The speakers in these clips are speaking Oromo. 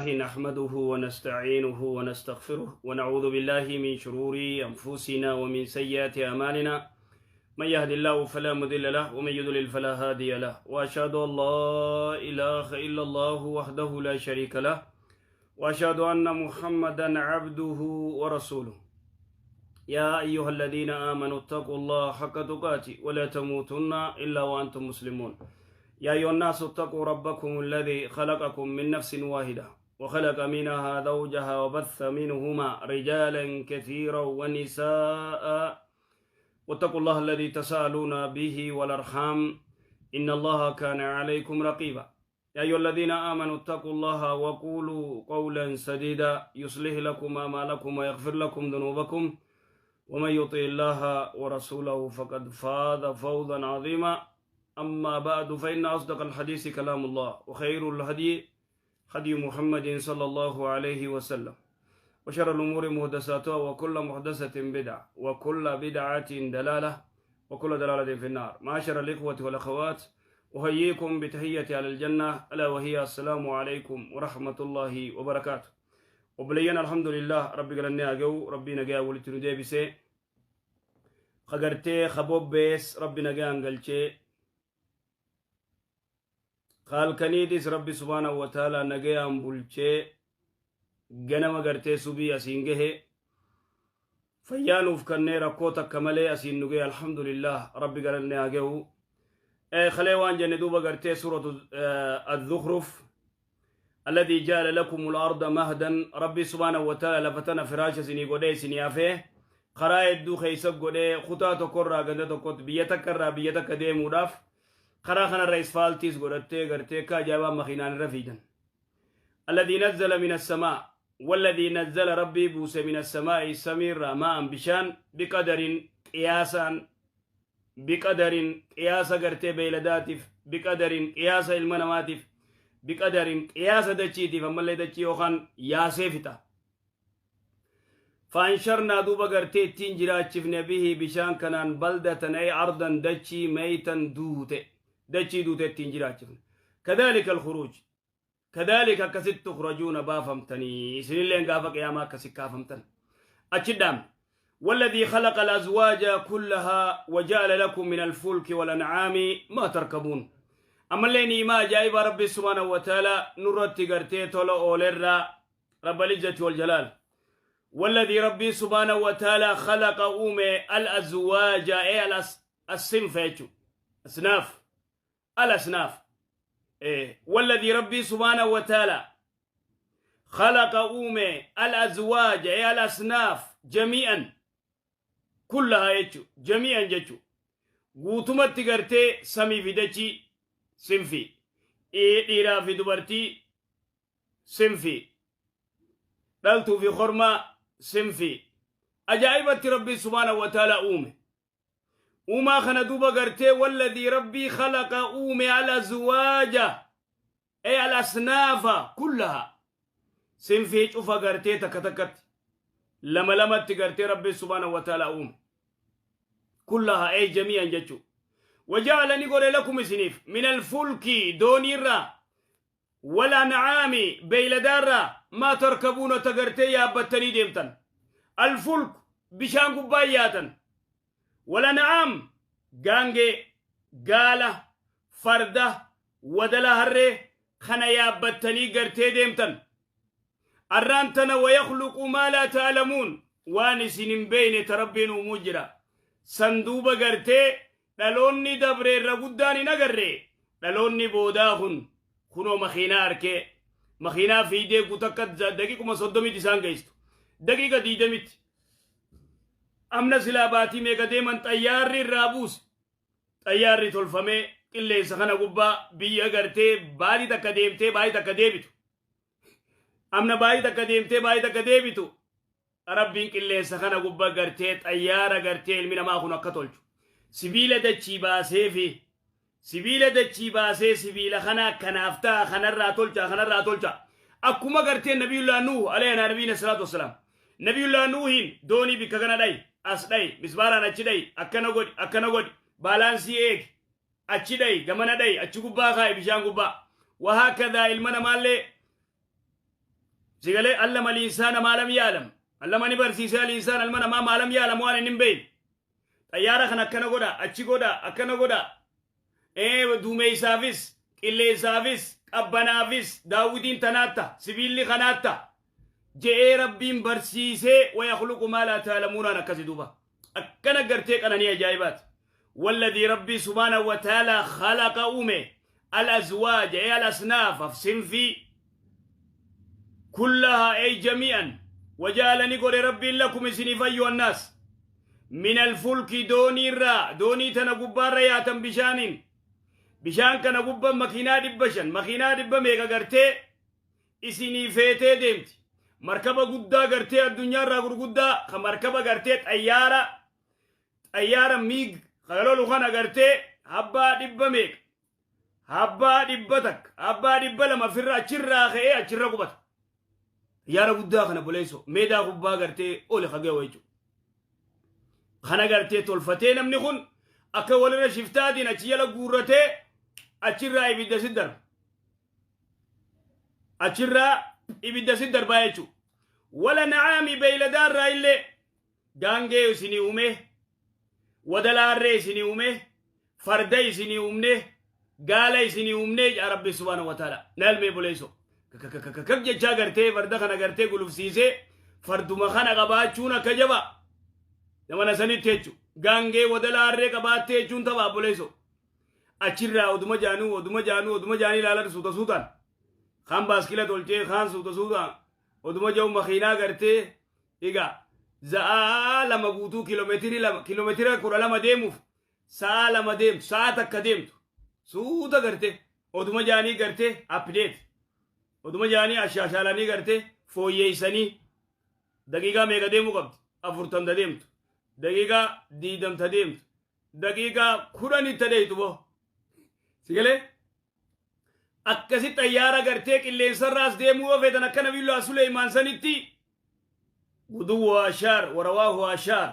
لله نحمده ونستعينه ونستغفره ونعوذ بالله من شرور أنفسنا ومن سيئات أعمالنا. من يهد الله فلا مضل له ومن يضلل فلا هادي له، وأشهد أن لا إله إلا الله وحده لا شريك له، وأشهد أن محمدا عبده ورسوله. يا أيها الذين آمنوا اتقوا الله حق تقاته ولا تموتن إلا وأنتم مسلمون. يا أيها الناس اتقوا ربكم الذي خلقكم من نفس واحدة وخلق منها زوجها وبث منهما رجالا كثيرا ونساء، واتقوا الله الذي تساءلون به والأرحام إن الله كان عليكم رقيبا. يا أيها الذين آمنوا اتقوا الله وقولوا قولا سديدا يصلح لكم أعمالكم ويغفر لكم ذنوبكم، ومن يطع الله ورسوله فقد فاز فوزا عظيما. أما بعد، فإن أصدق الحديث كلام الله، وخير الهدي هدي محمد صلى الله عليه وسلم، وشر الأمور محدثاتها، وكل محدثة بدعة، وكل بدعة دلالة، وكل دلالة في النار. معاشر الإخوة والأخوات، أحييكم بتحية أهل الجنة، ألا وهي السلام عليكم ورحمة الله وبركاته. Obboleeyyan, alhamdulillah, Rabbi galannee haa ga'u. Rabbii nagaa walitti nu deebisee, kagartee kabobbees Rabbi nagaan galchee, kaalkaniitis Rabbi subhaanahu wa ta'ala nagayaan bulchee, ganama gartee subii asiin gahe, fayyaanuuf kannee rakkoo takka malee asiin nu gahe. Alhamdulillah, Rabbi galannee haa ga'u. Kalee waan jenne duuba gartee suuratu az-Zukhruf, الذي جعل لكم الأرض مهدا. ربي سبحانه وتعالى lafa tana firaasha isinii godhee isinii hafee, karaa hedduu keessa godhee, kutaa tokkorraa ganda tokkotti, biyya takka irraa biyya takka deemuudhaaf karaa kanarra isfaaltiis godhattee gartee akka ajaa'ibaa makiinaan irra fiidan. الذي نزل من السماء، والذي نزل ربي buuse، من السماء samiirraa، ماء bishaan، بقدر qiyaasaan، بقدر qiyaasa gartee beeyladaatiif، بقدر qiyaasa ilma namaatiif، بقدر qiyaasa dachiitiif. Ammallee dachii yookaan yaasee fixa. فأنشرنا duuba gartee ittiin jiraachifne، به bishaan kanaan، بلدة أي أرضا dachii، ميتا duute, dachii duute ittiin jiraachifne. كذلك الخروج، كذلك akkasitti، تخرجون baafamtanii, isinilleen gaafa qiyaamaa akkasi kaafamtan. Achi dhaamne. والذي خلق الأزواج كلها وجعل لكم من الفلك والأنعام ما تركبون. Ammallee ni'imaa ajaa'iba Rabbi subhaanahu wa ta'ala nurratti gartee tola oolerraa رب العزة والجلال. والذي ربي سبحانه وتعالى خلق uume، الأزواج أي الصنف يجو أصناف، الأصناف إيه. والذي ربي سبحانه وتعالى خلق uume، الأزواج أي الأصناف جميعا، كلها يجو، جميعا جچو guutumatti gartee samii fi dachii sinfi, dhiiraa fi dubartii sinfi, dhaltuu fi kormaa sinfi, ajaa'ibatti Rabbi subhaanahu wa ta'ala uume. Uumaa kana duuba gartee والذي ربي خلق uume، الأزواج أي الأصناف كلها, sinfii cufa gartee takka takkatti, lama lamatti gartee Rabbi subhaanahu wa ta'ala uume. كلها أي جميعا جچو. وجعل ni godhe، لكم isiniif، من الفلك dooniirraa، والأنعام beeyladaarraa، ما تركبون ta gartee yaabbattanii deemtan. الفلك bishaan gubbaa yaatan. والأنعام gaangee, gaala, farda, wadala, harree kana yaabbattanii gartee deemtan. Arraan tana ويخلق ما لا تعلمون, waan isin hin beeyne ta Rabbiin uumuu jira. Sanduuba gartee dhaloonni dabreerra guddaan hin agarre, dhaloonni boodaa kun kunoo makiinaa arkee, makiinaa fiidee gutakka daqiiquma 30tti isaan geessu, daqiiqa 20tti. Amna silaa baatii meeqa deeman xayyaarri irraa buuse. Xayyaarri tolfamee qilleensa kana gubbaa biyya gartee baatii takka deemtee baatii takka deebitu, amna baatii takka deemtee baatii takka deebitu, Rabbiin qilleensa kana gubbaa gartee xayyaara gartee ilmi namaa kun akka tolchu sibiila dachii baasee fi sibiila dachii baasee, sibiila kana kanaaf ta'a, kanarraa tolcha, kanarraa tolcha. Akkuma gartee Nabiyullaa Nuuh عليه نبينا الصلاة والسلام, Nabiyullaa Nuuhin doonii bikka kana dhayi, as dhayi, misbaaraan achi dhayi, akkana godhi, akkana godhi, baalaansii eegi, achi dhayi, gamana dhayi, achi gubbaa kaa'i, bishaan gubbaa. وهكذا ilma namaallee Sigalee allama al-insaana maa lam ya'lam. Allama ni barsiisee al-insaan ilma namaa maa lam ya'lam waan inni hin beekne. Xayyaara kana akkana godha, achi godha, akkana godha. Duumeysaafis, qilleensaafis, qabbanaafis, daawwitiin tanaatta, sibiilli kanaatta. Je'ee Rabbiin barsiisee wayakhluqu maa laa ta'lamuunaan akkasi duuba. Akkana gartee qananii ajaa'ibaati. Walladii Rabbii subhaanahu wa ta'aalaa khalaqa uume al-azwaaja ee al-asnaafa sinfii kullahaa ay jamii'an waja'ala ni godhe Rabbiin lakum isiniif ayyuhannaas min alfulki doonii irraa doonii tana gubbaarra yaatan bishaaniin bishaan kana gubba makiinaa 500 makiinaa dhibba meeqa gartee isinii feetee deemti markaba guddaa gartee addunyaarraa gurguddaa ka markaba gartee xayyaara xayyaara miig ka lolu kana gartee habbaa dhibba meeqa habbaa 100 habbaa 200 firra achirraa ka'ee achirra qubata. Xayyaara guddaa kana boleesso meedaa kubbaa gartee oli ka ga'u jechuudha. Kana gartee tolfatee namni kun akka walirra shiftaatiin achi jala guurratee achirraa ibidda si darba. Achirraa ibidda si darbaa jechuudha. Wala na'aami beeyladaarraa illee gaangee isinii uume, wadalaarree isinii uume, farda isinii uumne, gaala isinii uumne yaa Rabbi subhaanahu wa ta'ala. Naalmee boleesso. Kakak jechaa gartee farda kana gartee gulufsiisee farduma kana qabaachuun akka jaba. Zamana sanitti jechuudha. Gaangee wadalaarree qabaattee jechuun tapha boleesso. Achirraa oduma jaanuu oduma jaanuu oduma jaanii ilaalan suuta suutaan. Kaan baaskila tolchee kaan suuta suutaan oduma ja'u makiinaa gartee egaa za'aa 2 guutuu kiiloomeetirii 2 kiiloomeetira 12 deemuuf sa'a 2 deemtu sa'a 1 deemtu suuta gartee oduma jaanii gartee update oduma jaanii ashaashaalanii gartee fooyyeessanii daqiiqaa meeqa deemuu qabdi 40 deemtu daqiiqaa 20 deemtu daqiiqaa 10tti deemtu boo sigalee akkasi xayyaara gartee qilleensarraas deemuu yoo feetan akka nabiyullah Suleymaan sanitti guduwwu ashaar warawaahu ashaar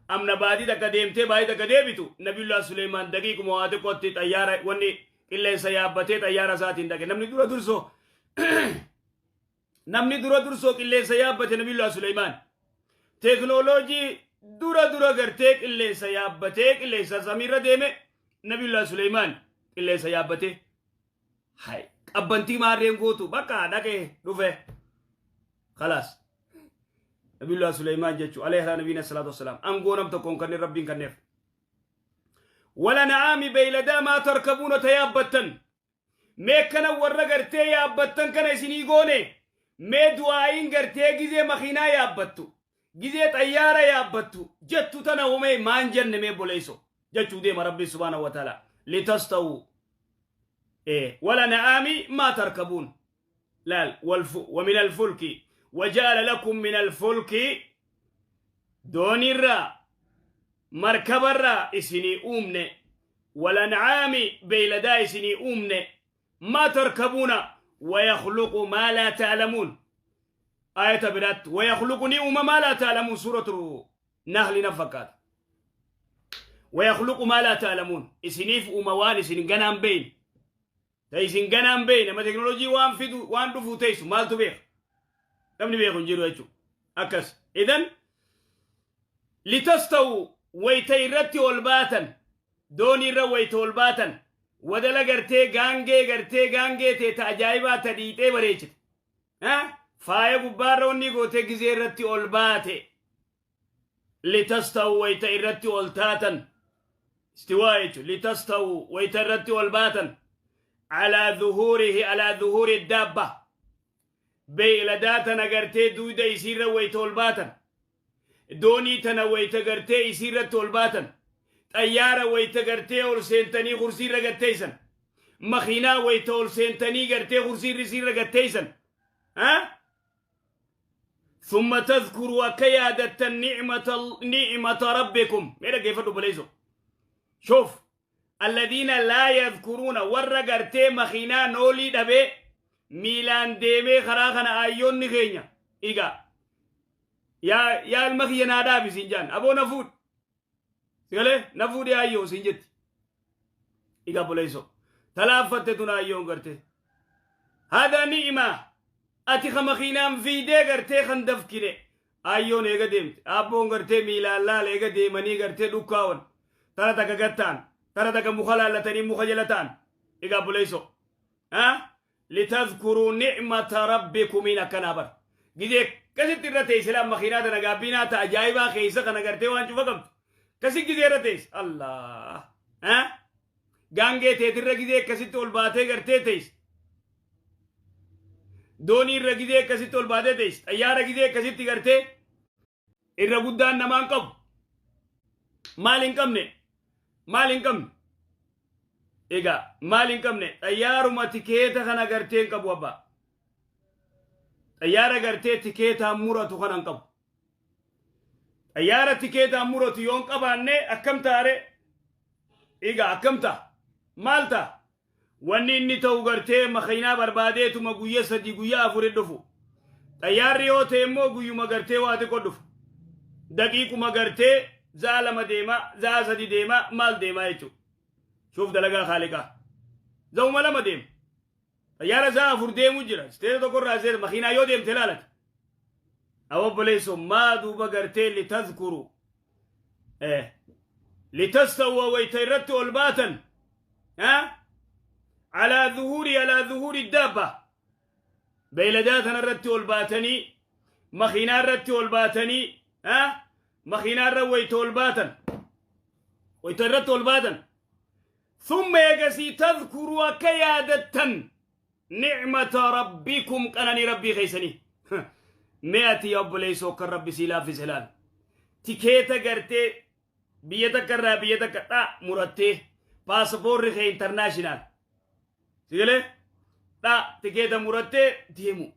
amna baadii takka deemtee baadii takka deebitu nabiyullah Suleymaan daqiiquma waa xiqqootti xayyaara wanni qilleensa yaabbatee xayyaara isaatiin dhaqe namni dura dursoo namni dura dursoo qilleensa yaabbate nabiyullah Suleymaan teeknooloojii dura dura gartee qilleensa yaabbatee qilleensa samiirra deeme nabiyullah Suleymaan qilleensa yaabbatee hay qabbantii maarreen gootu bakka dhaqee dhufe khalaas nabiyullah Suleymaan jechuu alayhi nabiyina salaatu wassalaam angoo nam tokkoon kanneen rabbiin kanneef wala na'aami beeyladaa maa tarkabuuna ta yaabbattan mee kana warra gartee yaabbattan kana isinii goone mee du'aa'iin gartee gizee makiinaa yaabbattu gizee xayyaara yaabbattu jettu tana homee maan jenne mee boleeyso jechuu deema rabbi subhaanahu wa ta'ala litastawu wala na'aami maa tarkabuun laal ومن الفلك وجعل لكم من الفلك doonirraa markabarraa isinii uumne والأنعام beeyladaa isinii uumne ما تركبون ويخلق ما لا تعلمون آية برات ويخلق نعم ما لا تعلمون سورة نحل نفكات ويخلق ما لا تعلمون إسنيف أموان إسن جنان بين ta isin ganaan beeyne ma teknoolojii waan fidu waan dhufu teessu maaltu beeka namni beeku hin jiru jechuudha akkas idan litastawu wayta irratti ol baatan doonii irra wayta ol baatan wadala gartee gaangee gartee gaangee tee ta ajaa'ibaa ta dhiixee bareechite faaya gubbaarra wanni gootee gizee irratti ol baate litastawu wayta irratti ol taatan istiwaa jechuudha litastawu wayta irratti ol baatan alaa dhuhuurihi alaa dhuhuuri daabba beeyladaa tana gartee duyda isiirra wayta ol baatan doonii tana wayta gartee isiirratti ol baatan xayyaara wayta gartee ol seentanii kursiirra gatteeysan makiinaa wayta ol seentanii gartee kursiirri isiirra gatteeysan ثم تذكروا akka yaadattan نعمة نعمة ربكم mee dhaggeeffadhu obboleeyso شوف الذين لا يذكرون warra gartee makiinaa noolii dhabee miilaan deemee karaa kana ayyoonni keenya igaa yaa yaa ilma kiyya naa dhaabi siin jaan aboo na fuudhi sigalee na fuudhi ayyoo siin jetti igaa obboleeyso talaaffatte tun ayyoon garte هذا نعمة Ati ka makiinaan fiidee gartee kan dafkine ayyoon eega deemte abboon gartee miilaan laala eega deemanii gartee dhukkaawan tara takka gattaan tara takka muka laallatanii muka jala ta'an. Egaa buleessoo litadhkuruu ni'mata rabbikumiin akkanaa bara gizee akkasitti irra teesse laan makiinaa tana gaabbiinaa ta ajaa'ibaa keessa kana gartee waan cufa qabdu akkasi gizee irra teesse Allah gaangee teetirra gizee akkasitti ol baatee gartee teesse doonii irra gizee akkasitti ol baatee teesse xayyaara gizee akkasitti gartee irra guddaan namaan qabu maal hin qabne maal hin qabne egaa maal hin qabne xayyaaruma tikeeta kana gartee hin qabu abbaa xayyaara gartee tikeetaan muratu kana hin qabu xayyaara tikeetaan muratu yoo hin qabaanne akkam taare egaa akkam ta'a maal ta'a wanni inni ta'u gartee makiinaa barbaadeetuma guyya 3 guyya 4 dhufu xayyaarri yoo ta'e immoo guyyuma gartee waa xiqqoo dhufu daqiiquma gartee za'a 2 deema za'a 3 deema maal deema jechuudha. Shuuf dalagaa haaliqaa za'uma 2 deema xayyaara za'a 4 deemu jira isteeta tokkorraa isteeta makiinaa yoo deemte ilaalate awobboleessoo maa duuba gartee litadhkuru litastawwa wayta irratti ol baatan alaa zuhuuri alaa zuhuuri daabba beeyladaa tana irratti ol baatanii makiinaa irratti ol baatanii makiinaa irra wayta ol baatan wayta irratti ol baatan thumma eegasii tadhkuruu akka yaadattan ni'mata rabbikum qananii rabbii keessanii mee ati yaa obboleessoo kan rabbi sii laaffise laal tikeeta gartee biyya takka irraa biyya takka dha murattee paasapoorri kee international sigalee dha tikeeta murattee deemu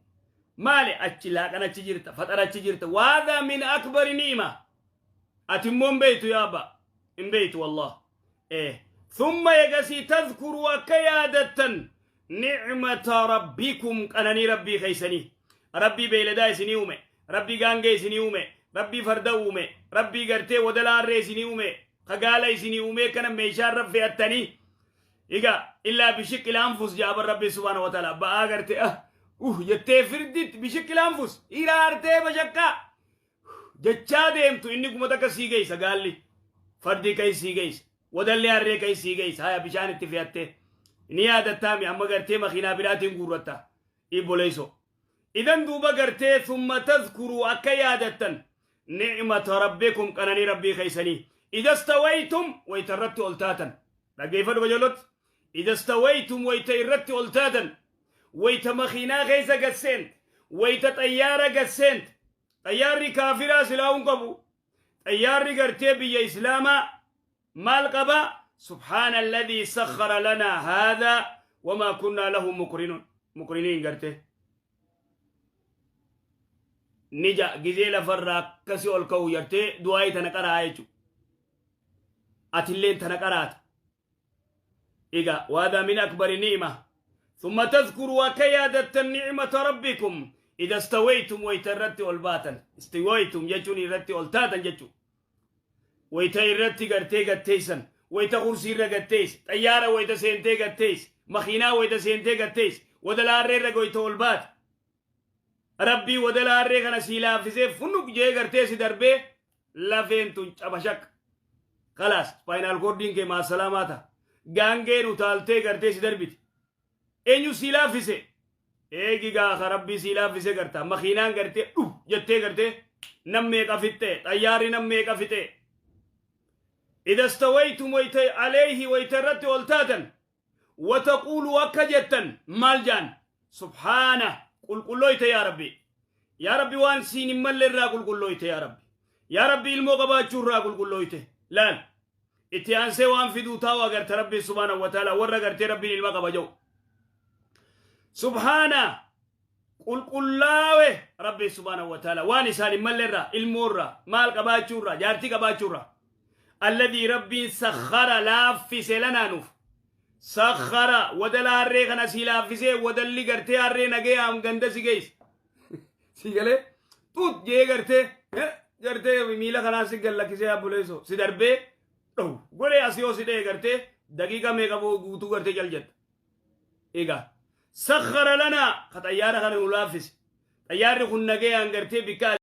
maali achi laaqan achi jirta faxara achi jirta waadha min akbari ni'ima ati immoo hin beeytu yaa abba hin beeytu wallah thumma eegasii tadhkuruu akka yaadattan ni'mata rabbikum qananii rabbii keessanii rabbii beeyladaa isinii uume rabbii gaangee isinii uume rabbii farda uume rabbii gartee wadala harree isinii uume kagaala isinii uume kana meeshaa irra fe'attanii egaa illaa bishiqqil anfus jaaban rabbii subhaana wa ta'ala ba'aa gartee jettee firditti bishiqqil anfus hiraartee bashakkaa jechaa deemtu inni kuma takka sii geessa gaalli fardi kai sii geessa wadalli harree kai sii geessa haya bishaan itti fe'attee ni yaadattaami amma gartee makiinaa biraatiin guurratta ibboleessoo idan duuba gartee thumma tadhkuruu akka yaadattan ni'mata rabbikum qananii rabbii keessanii ida stawaytum wayta irratti ol taatan dhaggeeffadhu qajeelotti ida stawaytum wayta irratti ol taatan wayta makiinaa keessa gasseent wayta xayyaara gasseent xayyaarri kaafiraa silaa hin qabu xayyaarri gartee biyya islaamaa maal qaba subhaana alladhii sakhara lanaa haadhaa wamaa kunnaa lahu muqriniin gartee ni ja gizee lafarraa akkasi ol ka'u jartee du'aayii tana qara'aa jechuudha. Atilleen tana qaraata. Egaa waadaa min akbari ni'ima. Thumma tadhkuru akka yaadattan ni'mata rabbikum idha stawaytum wayta irratti ol baatan. Istawaytum jechuun irratti ol taatan jechuudha. Wayta irratti gartee gatteessan wayta kursii irra gattees xayyaara wayta seentee gattees makiinaa wayta seentee gattees wadala harree irra wayta ol baate rabbii wadala harree kana sii laaffisee funuk jee gartee si darbee lafeen tun cabashaq kalaas spinal cordiin kee maasalaamaa ta'a gaangeen utaaltee gartee si darbiti eenyu sii laaffise eegi gaafa rabbii sii laaffise garta makiinaan gartee dhuf jettee gartee nam meeqa fixxe xayyaarri nam meeqa fixe idha stawaytum wayta alayhi wayta irratti ol taatan wataquulu akka jettan maal jaan subhaana qulqullooyte yaa rabbi yaa rabbi waan siin hin malle irraa qulqullooyte yaa rabbi yaa rabbi ilmoo qabaachuu irraa qulqullooyte laal itti aansee waan fiduu taa'u agarta rabbi subhaanahu wa ta'ala warra gartee rabbiin ilma qaba jedhu subhaana qulqullaawe rabbi subhaanahu wa ta'ala waan isaan hin malle irraa ilmoo irraa maal qabaachuu irraa jaartii qabaachuu irraa alladii rabbiin sakhara laaffise lanaa nuuf sakhara wadala harree kana sii laaffisee wadalli gartee harree nagayaan ganda si geesse si galee xuut jee gartee gartee miila kanaa si gallakkisee abbuleessoo si darbee dhow godhee asii yoo si dhee gartee daqiiqa meeqa guutuu gartee cal jetta egaa sakhara lanaa ka xayyaara kana nu laaffise. Xayyaarri kun nagayaan gartee bikka.